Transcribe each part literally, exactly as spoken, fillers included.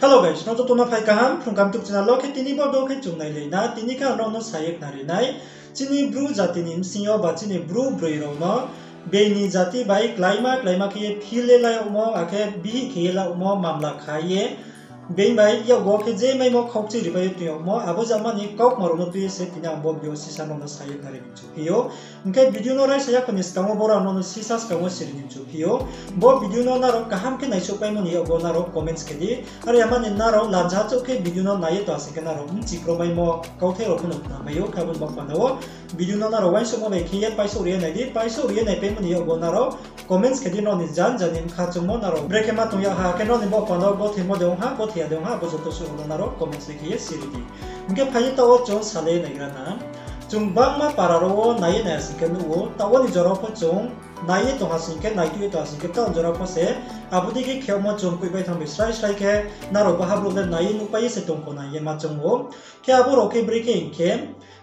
Hello guys, nrao joto no phai kaham, Phrung Kaham YouTube channel wo khe tini bo do khe chung nailai na, tini khe ang nrao no sa ye khnari nai. Chini Bru jati ni bsing yo ba chini Bru broi rao no being ni jati bai kláima kláima khe ye phil ye la yagmo, akhe bihih khe ye la yagmo, mamla kha ye, being bai yakgu wo khe je maimo khaukchi ripai ye tong yagmo, abo jama ni kaukma rao no tui ye se tini ang bo video sisa nrao no sa ye khnari ni mchu phi ou. Hing khe video no raisa yakho ni skang wo boro ang nrao no sisa skang wo siri ni mchu phi ou. Bo video no nrao kaham khe naisouhpaimo ni yakgu wo nrao comments khe di. Are ya mani nrao lanja chouh khe video no nai ye tong sing khe nrao bchi kromaimo kauthai rao pho no khnamai ou, khe abo ni baoh panda wo video no nrao uaingsouhmo bai khe ye paisouh ri ye nai di, paisouh ri ye naipaimo ni yakgu wo nrao comments khe di, nrao ni jan jan ni bkha choungmo nrao brekhe ma tong yag ha, khe nrao ni baoh panda wo gothe mo de ong ha, gothe ya de ong ha, abo joto suh rao no nrao comments bai khe ye siri di. Hing khe phai ye taoh wo chung salai ye naigra na. Chung gbangma para rao wo nai ye nai sing khe nuh ou, taoh wo ni jora pho chung nai ye tong ha sing khe, naituh ye tong ha sing khe, taoh ni jora pho se abo dei khe khe yagmo chung koih bai thanng bai srai srai khe nrao baha brouh le nai ye nuhpai ye se tong kho na hing ye ma choung ou. Khe abo rao khe brekhe hing khe,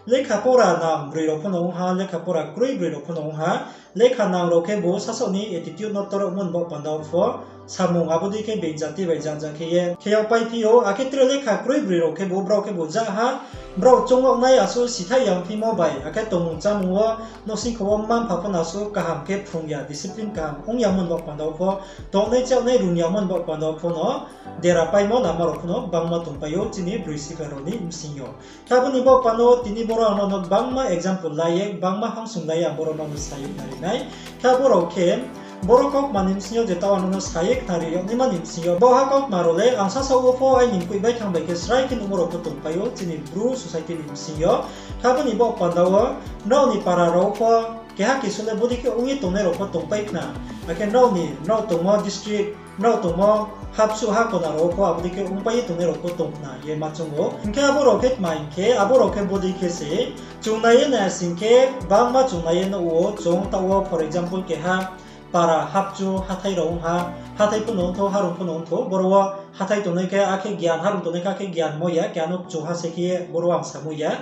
lekha pora nang broi rao pho no ong ha, lekha pora kroi broi rao pho no ong ha. Lekha nang rao khe bo sasaoh ni attitude no tor yagmo ni baoh panda wo pho samung abo dei khe being jati bai janja khe ye khe yagpai phi ou, akhe tre lekha kroi broi rao khe bo brao khe bo ja ha, brao choung yag nai asuh sithaih ya ongphimo bai, akhe tongmung chámung wo, nouhsingkho wo mma-mpha pho no asuh kaham khe phrung ya, discipline kaham ong yamo ni baoh panda wo pho, tongnai chánai rung yamo ni baoh panda wo pho no dera paimo lama rao pho no gbangma tongpai ou chini broi siphai rao ni bsing yo. Khe abo ni baoh panda wo tini boro ang nrao no gbangma example la ye, gbangma hangsung la ye ang boro nrao no sa ye khnari nai. Khe abo rao khe, boro kaukma ni bsing yo je taoh ang nrao no sa ye khnari yag naima ni bsing yo, baoha kaukma rao le ang sasaoh wo pho aini mkoih bai thanng bai khe srai khe nuhmo rao pho tongpai ou chini Bru society ni bsing yo. Khe abo ni baoh panda wo nrao ni para rao pho keha kesu le bodei khe ong ye tongnai rao pho tongpai khna. Akhe nrao ni, nrao tongmo district, nrao tongmo hapsuh hakona rao pho abo dei khe ongpai ye tongnai rao pho tong khna ye ma choung ou. Hing khe abo rao khe tma hing khe, abo rao khe bodei khe se, chung nai ye nai sing khe, gbangma chung nai ye nuh ou, chung taoh wo, for example, keha para hapchu hathái rao ong ha, hathái pho no ongthou, harung pho no ongthou, boro wo hathái tongnai khe akhe gian, harung tongnai khe akhe gian mo ya, keha no kchuha se khe ye boro wo ang samo ya.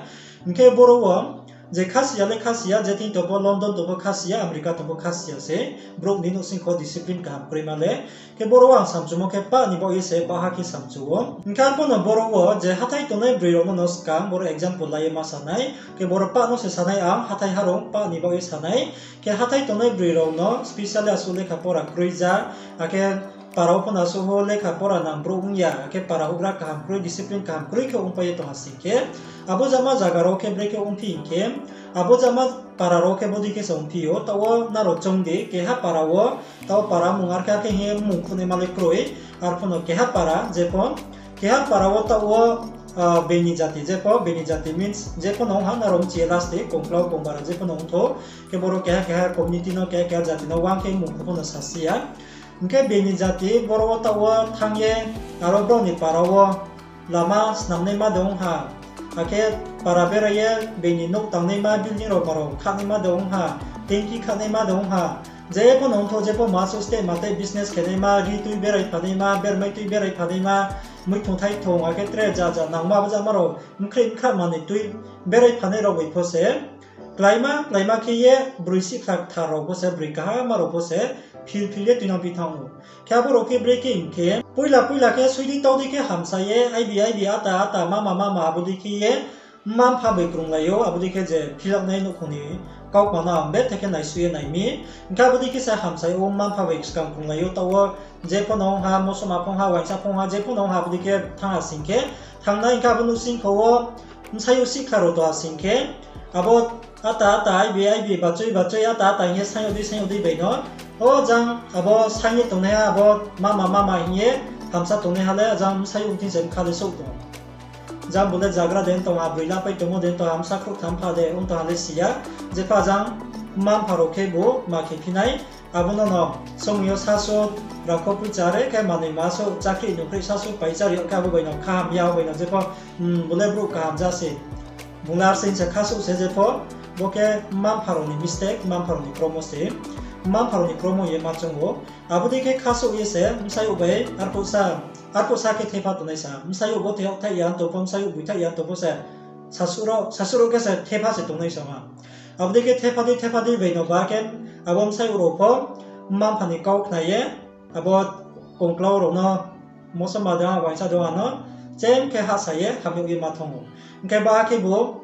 Hing khe boro wo je khasi ya le khasi ya, je thing tong pho London tong pho khasi ya, America tong pho khasi ya se, brouh ni nouhsingkho discipline kaham kroima le. Khe boro wo ang samchumo khe pah ni baoh ye se baha khe samchu ou. Hing khe arphuh no boro wo je hathái tongnai broi rao no no skang boro example la ye ma sa nai. Khe boro pah no se sa nai ang, hathái harung pah ni baoh ye sa nai. Khe hathái tongnai broi rao no specially asuh lekha pora kroi ja, akhe para wo pho no asuh ho lekha pora nang brouh ong ya, akhe para houhgra kaham kroi, discipline kaham kroi khe ongpai ye tong ha sing khe, abo jama zaga rao khe brekhe ongphi hing khe, abo jama para rao khe bodei khe se ongphi ou, taoh wo nrao choung di, keha para wo, taoh para mung ar khe, ar khe hing ye mmung khouhnaima le kroi, arphuh no keha para, jepho, keha para wo taoh wo, ah, being ni jati, jepho being ni jati means jepho no ong ha, nrao mchi ye last de, Kongklau, Kongbara jepho no ongthou, khe boro keha keha community no, keha keha jati no uang khe mmung kho pho no sasi ya. Hing khe being ni jati boro wo taoh wo thanng ye, aro brao ni para wo lama snamnaima de ong ha, akhe para berai ye being ni nouh tangnaima, building rao ma rao khanaima de ong ha, tanki khanaima de ong ha, jepho no ongthou, jepho ma suh steh ma tei business khenaima, ri tui berai phanaima, bermai tui berai phanaima, muithong thaithong, akhe tre ja ja nangma abo jama rao mkhrih mkhrah manoi tui berai phanai rao bai pho se, kláima kláima khe ye broi sihkhla kthar rao pho se, broi kaham rao pho se, phil phil ye tuinang phi thanng ou. Khe abo rao khe brekhe hing khe, poila poila khe suidi taudi khe hamsa ye, aibi aibi, ata ata, mama mama, abo dei khe ye mma-mpha bai krunglai ou, abo dei khe je phil yagnai nouhkhong ni kaukma no ang betha khe naisuh ye nai mi. Hing khe abo dei khe se hamsa ye o mma-mpha bai skang krunglai ou, taoh wo jepho no ong ha, mosoma pho ong ha, uaingsa pho ong ha, jepho no ong ha, abo dei khe thanng ha sing khe, thanngnai hing khe abo nouhsingkho wo bsayouh sihkhla rao tong ha sing khe, abo ata ata, aibi aibi, bachoi bachoi, ata ata hing ye saing yag dei saing yag dei bai no, o jang abo saing ye tongnaiha, abo mama mama hing ye hamsa tongnaiha le jang bsayouh thing se bkha le souh tong ou. Jang bo le zagra de tong ha, broi lapai tongmo de tong ha, bsa khrouh tham pha de ong tong ha le si ya. Jepho jang mma-mpha rao khe bo ma khe phi nai, abo no no somoi yo sasu, rangkho poicha are khe manoi ma suh, chakri nukri sasu paisa ri yag khe abo bai no kha hamya, abo bai no jepho, bo le brouh kaham ja se, bung le arse hing se kha souh se jepho, bo khe mma-mpha rao ni mistake, mma-mpha rao ni kromo se, mma-mpha rao ni kromo ye ma choung ou. Abo dei khe kha souh ye se bsayouh bai arphuh sa, arphuh sa khe thepha tongnai sa, bsayouh bo thepha thaih ya tong pho, bsayouh boi thaih ya tong pho se, sasu rao, sasu rao khe se thepha se tongnai sa ha. Abo dei khe thepha dei, thepha dei bai no ba khe abo bsayouh rao pho mma-mpha ni kau khna ye, abo kongklau rao no Mosoma de ha, uaingsa de ha no, chem khe hahsa ye hamyag ye ma thanng ou. Hing khe baha khebu,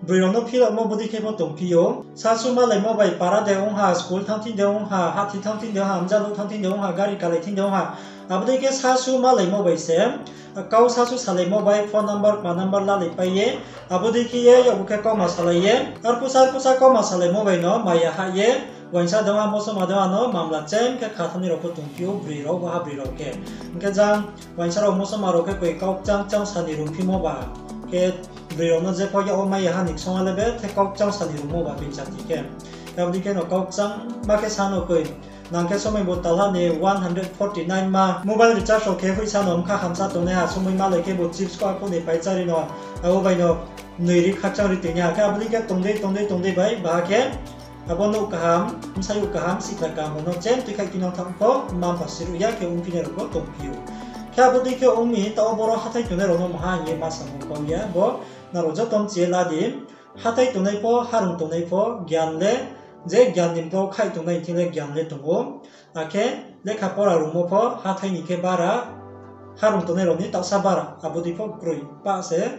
broi rao no philamo bodei khe pho tongphi ou. Sasu malaimo bai para de ong ha, school thanng thing de ong ha, hahthi thanng thing de ong ha, mjanuh thanng thing de ong ha, gari kalai thing de ong ha. Abo dei khe sasu malaimo bai se, kau sasu salaimo bai phone number, kma number lalaipai ye, abo dei khe ye yakgu khe kauma salai ye, arphusa arphusa kauma salaimo bai no maya hah ye, uaingsa de ha, mosoma de ha no mamla chem khe kha thanngnai rao pho tongphi ou, broi rao, baha broi rao khe. Hing khe jang uaingsa rao mosoma rao khe koi kau kchang kchang sa ni rungphimo ba khe, broi rao no jepho yak wo maya ha ni ksong ha le bethe kau kchang sa ni rungmo ba being jati khe. Abo dei khe no kau kchangma khe sa no koi. Nang khe somoi bo talha ni one hundred forty nine ma mobile recharge rao khe hoihsa no bkha hamsa tongnaiha, somoi malai khebu chips ko aphuh ni pai chári no, abo bai no noi ri khakchang ri toinaiha. Khe abo dei khe tong dei tong dei tong dei bai baha khe abo nouh kaham, bsayouh kaham, sihkhla kaham rao no chem tuikhaih khe nang thanng pho, mma-mpha siruh ya khe ongphinai rao pho tongphi ou. Khe abo dei khe ong mi, taoh wo boro hathái tongnai rao no maha hing ye ma samo kau ya, bo nrao joto mchi ye la di. Hathái tongnai pho, harung tongnai pho, gyan le, je gyan ni bkla wo khaih tongnai thing le gyan le tong ou. Akhe lekha pora rungmo pho hathái ni khe bara, harung tongnai rao ni taohsa bara, abo dei pho kroi pah se.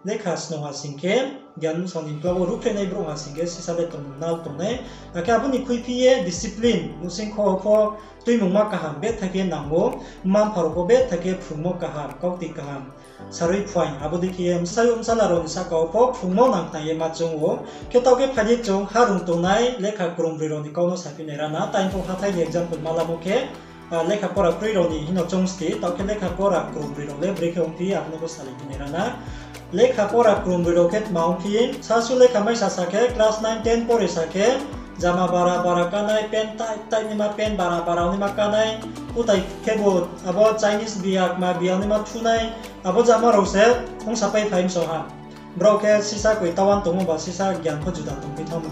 Lekha snung ha sing khe, gyan bsong ni bkla wo ruhphrehnai brouh ha sing khe sisa le tongmung nal tongnai. Akhe abo ni khuiphi ye discipline, nouhsing kho pho tuimungma kaham betha khe nang ou, mma-mpha rao pho betha khe phrungmo kaham, kaukti kaham sarui phuaing, abo dei khe ye bsayouh bsala rao ni sahka wo pho phrungmo nang khna ye ma choung ou. Khe taoh khe phai di chung harung tongnai lekha krung broi rao ni kau no saphi nai rana, tai pho hathái ni example ma lamo khe, lekha pora kroi rao ni hing no choung sti, taoh khe lekha pora krung broi rao le brekhe ongphi, abo no pho salai phi nai rana. Lekha pora krung broi rao khe tma ongphi, sasu lekha maisa sa khe, class nine ten pore sa khe, jama bara bara kánai, pant tight tight naima, pant bara bara naima kánai, kutai khebu abo Chinese bia, kma bia naima thunai, abo jama rao se ongsapai phai msong ha. Brao khe sisa koi tawan tongmo ba sisa gyan pho juda tongphi thanng mi.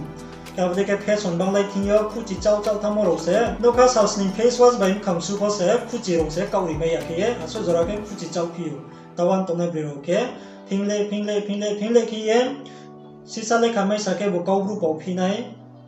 Khe abo dei khe fashion banglai thing yo, khuchi chaoh chaoh thanngmo rao se, nokha sal sning face wash bai mkhang su pho se, khuchi rao se kaoh ri mai ya khe ye, asuh jora khe khuchi chaoh phi ou. Tawan tongnai broi rao khe, phing le, phing le, phing le, phing le khe ye, sisa lekha maisa khebu Kaubru pao phi nai,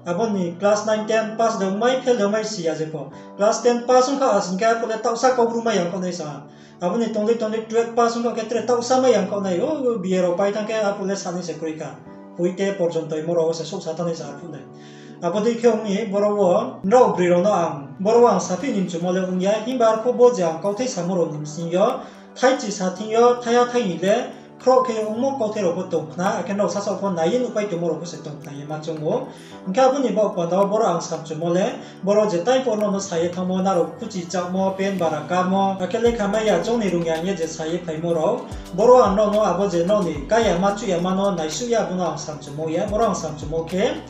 abo ni class nine ten pass de ongmai, fail de ongmai si ya je pho. Class ten pass ong kha asing khe arphuh le taohsa Kaubru mai ya kho nai sa. Abo ni tong dei tong dei twelve pass ong kha khe tre taohsa mai ya kho nai, o, B A rao pai thanng khe arphuh le sanai se kroi kha. Hoite porjonto imo rao wo se souhsa thanng nai sa arphuh nai. Abo dei khe ong mi boro wo, nrao broi rao no ang, boro wo ang saphi ni mchumo le ong ya, himba arphuh bo je ang kauthai samo rao ni bsing yo, thaichi sa thing yo, thaiha thai ni le, khroh khe ongmo kauthai rao pho tong khna, akhe nrao sasaoh pho nai ye nuhpai tongmo rao pho se tong khna ye ma choung ou. Hing khe abo ni baoh panda wo boro ang samchumo le, boro je time pho nrao no sa ye thanngmo, nrao khuchi chaohmo, pant bara kámo, akhe lekha mai ya, choung ni rung ya hing ye je sa ye phaimo rao, boro ang nrao no abo je nrao ni ká yama chuh yama no naisuh ya, abo no ang samchumo ya, boro ang samchumo khe,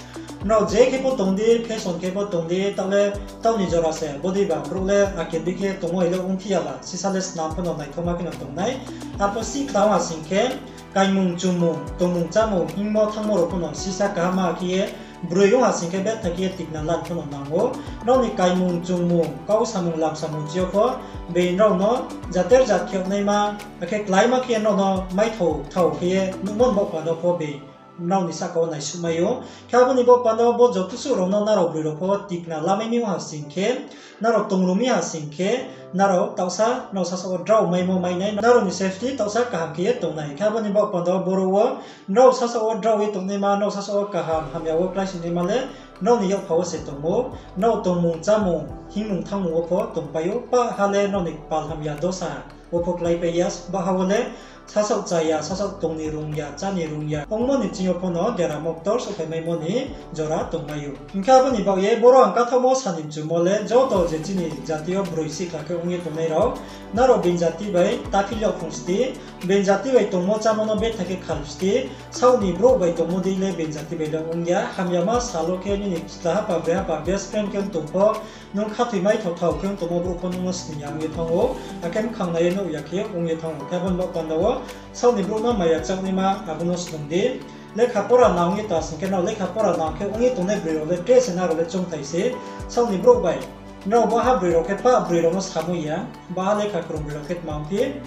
nrao je khe pho tong di, fashion khe pho tong di, taoh le taoh ni jora se, bodei ba brouh le akedei khe tongmo hai le ongphi ya ba, sisa le snam pho no naithaoma khe no tong nai. Arphuh sihkhla ong ha sing khe, kaimung chungmung, tongmung chámung, hingmo thanngmo rao pho no sisa kaham ma khe ye, broi ong ha sing khe betha khe ye tikna lan pho no nang ou. Nrao ni kaimung chungmung, kau samung lam samung chi yo pho, being nrao no jater jat khe yag naima, akhe kláima khe ye nrao no maithao thao khe ye nuhmo ni baoh panda wo pho being nrao ni sahka wo naisuh mai ou. Khe abo ni baoh panda wo bo joto suh rao no nrao broi rao pho tikna lamai mi ong ha sing khe, nrao tongrung mi ha sing khe, nrao taohsa nrao sasaoh wo drao maimo mai nai, nrao ni safety taohsa kaham khe ye tong nai. Khe abo ni baoh panda wo boro wo, nrao sasaoh wo drao ye tongnaima, nrao sasaoh wo kaham hamya wo kláisingnaima le, nrao ni yakpha wo se tongmo, nrao tongmung chámung, hingmung thanngmung wo pho tongpai ou, pah ha le nrao ni kpal hamya dosa wo pho kláipai ya, baha wo le, sasaoh chaya, sasaoh tong ni rung ya, chá ni rung ya, ongmo ni ching yo pho no deramo ktor souhphaimaimo ni jora tongmai ou. Hing khe abo ni baoh ye boro ang kathaohmo sa ni mchumo le, joto je chini jati yo broi sihkhla khe ong ye tongnai rao, nrao being jati bai taphil yag phung sti, being jati bai tongmo chámo no betha khe khal sti, saoh ni brouh bai tongmo dei le being jati bai le ong ya, hamyama sal wo khe nini chla hapa, broi hapa, best friend khe ong tong pho, nung khathoi maithao thao khe ong tongmo brouh pho nung no sning ya ong ye thanng ou, akhe bkhang nai ye nuh ya khe ong ye thanng ou. Khe abo ni baoh panda wo, saoh ni brouh no maya chaknaima abo no snung di. Lekha pora nang ye ta sing khe nrao lekha pora nang khe ong ye tongnai broi rao le tre se nrao le choungthai se. Saoh ni brouh bai, nrao baha broi rao khe pah broi rao no samo ya, baha lekha krung broi rao khe tma ongphi.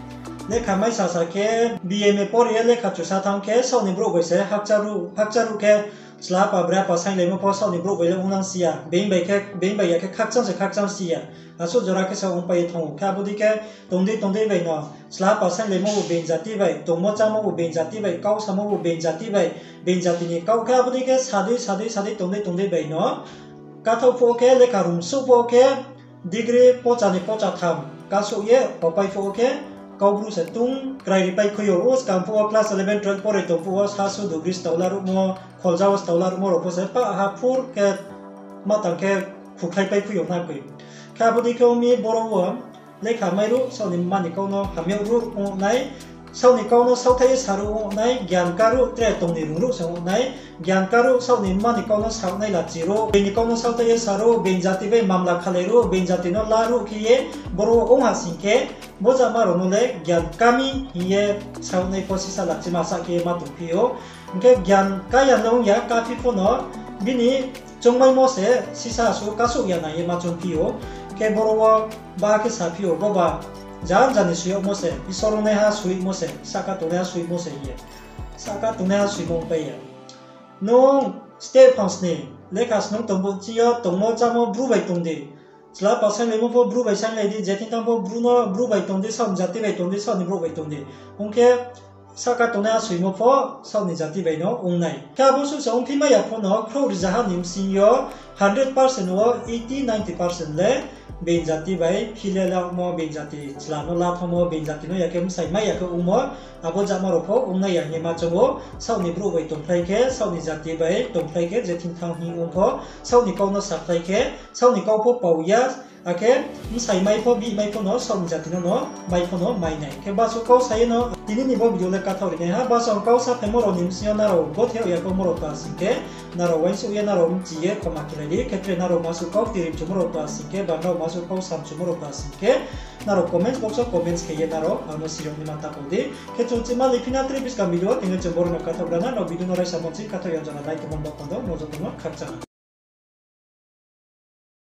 Lekha maisa sa khe, B M A pore ye lekha chusa thanng khe, saoh ni brouh bai se hakcha ruh, hakcha ruh khe, Chla pa bra pa sainglaimo pho saoh ni brouh bai le ongnang si ya. Being bai khe, being bai ya khe khakchang se khakchang si ya. Asuh jora khe se ongpai ye thanng ou. Khe abo dei khe tongdei tongdei bai no chla pa sainglaimo bo being jati bai, tongmo chámo bo being jati bai, kau samo bo being jati bai, being jati ni kau khe abo dei khe sadei, sadei, sadei tongdei tongdei bai no. Kathaoh phuh wo khe lekha rung souh phuh wo khe degree pocha ni pocha tham kasouh ye, opai phuh wo khe Kaubru se tung krai ripai khui ou. Skang phuh wo class eleven, twelve pore tong phuh wo sasu dugri stau laruhmo, kholja wo stau laruhmo rao pho se pah ha phur khe ma tang khe khukhlaipai khui ou na koi. Khe abo dei khe ong mi boro wo lekha mairuh, saoh ni mma ni kau no hamyag ruh ong nai, saoh ni kau no saohthaih ye saruh ong nai, gyan karuh, tre tong ni rung ruh se ong nai, gyan karuh, saoh ni mma ni kau no saruh nai lachi ruh, being ni kau no saohthaih ye saruh, being jati bai mamla khalai ruh, being jati no laruh khe ye boro wo ong ha sing khe, bo jama rao no le gyan kami hing ye saruh nai pho sisa lachima sah khe ye ma tongphi ou. Hing khe gyan ka ya no ong ya, kaphi pho no bini choungmaimo se sisa asuh kasouh ya nai ye ma choungphi ou. Khe boro wo ba khe saphi ou, bo ba jan jan ni soi yagmo se, Isor ongnaiha soimo se, sahka tongnaiha soimo se hing ye. Sahka tongnaiha soimo ongpai ya. Nung state phangsni lekha snung tong bo chini yo tongmo chámo Bru bai tong di. Chla pa sainglaimo pho Bru bai sainglai di, je thing thanng pho Bru no, Bru bai tong di, saoh ni jati bai tong di, saoh ni brouh bai tong di. Ong khe sahka tongnaiha soimo pho saoh ni jati bai no ong nai. Khe abo suh se ongphi mai ya pho no, khrouh rizaha ni bsing yo hundred percent wo eighty ninety percent le being jati bai phile lamo, being jati chla no la thanngmo, being jati no ya khe bsai mai ya khe ongmo, abo jama rao pho ong nai ya hing ye ma choung ou. Saoh ni brouh bai tongphlai khe, saoh ni jati bai tongphlai khe, je thing thanng hing ong pho, saoh ni kau no sakhlai khe, saoh ni kau pho pao ya, akhe bsai mai pho, bihih mai pho no, saoh ni jati no no mai pho no mai nai. Khe basuh kau sa ye no tini ni bo video le kathaoh ri nai ha. Basuh ang kau saphaimo rao ni bsing yo nrao gothe yag ya khe ongmo rao pa sing khe, nrao uaingsouh ye nrao bchi ye khoma khelai di. Khe tre nrao masuh kau tiri mchumo rao pa sing khe, ba nrao masuh kau samchumo rao pa sing khe, nrao comments box wo comments khe ye nrao ang no siriyag ni ma ta pho di. Khe chung chima liphi na tre buskang video wo tini chung boro no kathaoh ra na, nrao video no raisa mo ching kathaoh ya jora like tongmo ba pando, nrao joto no khakchang.